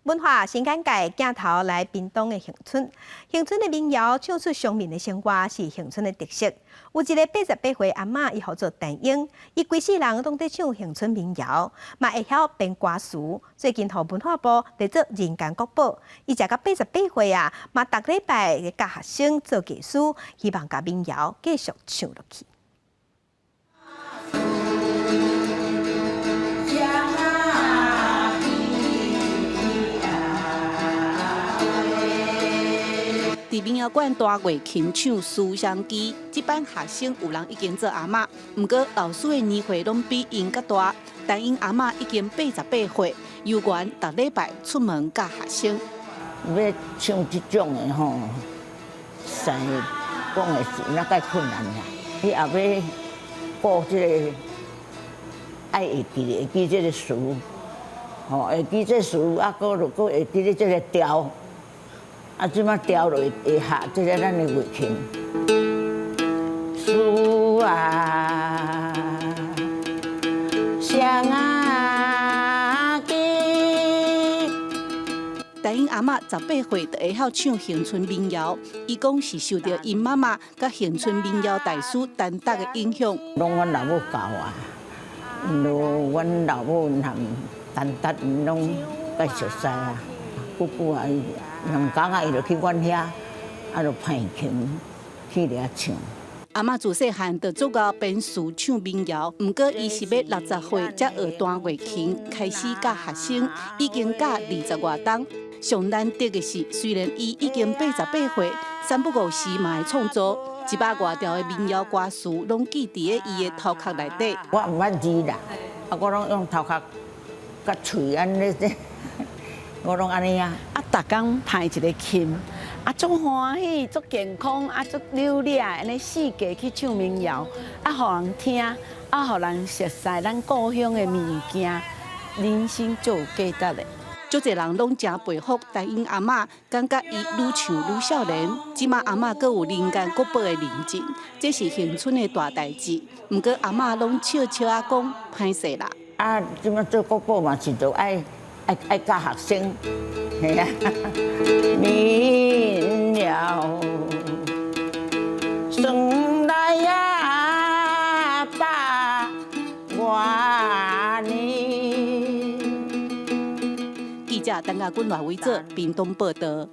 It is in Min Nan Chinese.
文化新簡介鏡頭來屏東的恆春，恆春的民謠唱出鄉民的生活是恆春的特色。有一个88歲阿嬤，伊號做陳英，伊規世人攏佇唱恆春民謠，嘛會曉編歌詞。最近予文化部列做人間國寶，伊食到八十八歲啊，嘛逐禮拜教學生做藝師，希望共民謠繼續唱落去。佇民謠館彈月琴唱《思鄉機》，這班學生有人已經做阿嬤，毋過老師的年歲攏比𪜶閣大。但𪜶阿嬤已經八十八歲，猶原逐禮拜出門教學生。欲唱這種的吼，實在講的是那較困難啦。你也欲顧這个，愛會記會記這个詞，吼，會記這詞，啊，閣就閣會記得這个調。啊，這馬調落會合這个咱的月琴。思啊，鄉啊，機。陳英阿嬤十八歲就會曉唱恆春民謠，伊講是受著𪜶媽媽佮恆春民謠大師陳達的影響。攏阮老母教啊，因為阮老母和陳達𪜶攏較熟似啊。久久啊，伊兩工啊，伊就去阮遐，啊，就彈琴去遐唱。阿嬤自細漢就足𠢕編詞唱民謠，毋過伊是欲60歲才學彈月琴，開始教學生，已經教二十外冬。上難得的是，雖然伊已經八十八歲，三不五時嘛會創作一百外條的民謠歌詞，攏記佇咧伊的頭殼內底。我毋捌字啦，啊，我攏用頭殼佮喙按呢，我攏按呢啊。啊，逐工彈一个琴，啊，足歡喜，足健康，啊，足扭掠，按呢四界去唱民謠，啊，予人聽，啊，予人熟似咱故鄉的物件，人生足有價值的。足濟人攏誠佩服陳英阿嬤，感覺伊愈唱愈少年。這馬阿嬤閣有人間國寶的認證，這是恆春的大代誌。毋過阿嬤攏笑笑仔講歹勢啦。啊，這馬做國寶嘛是著愛愛愛教學生，嘿啊，民謠算來啊百外年。記者陳亞君、賴偉哲，屏東報導。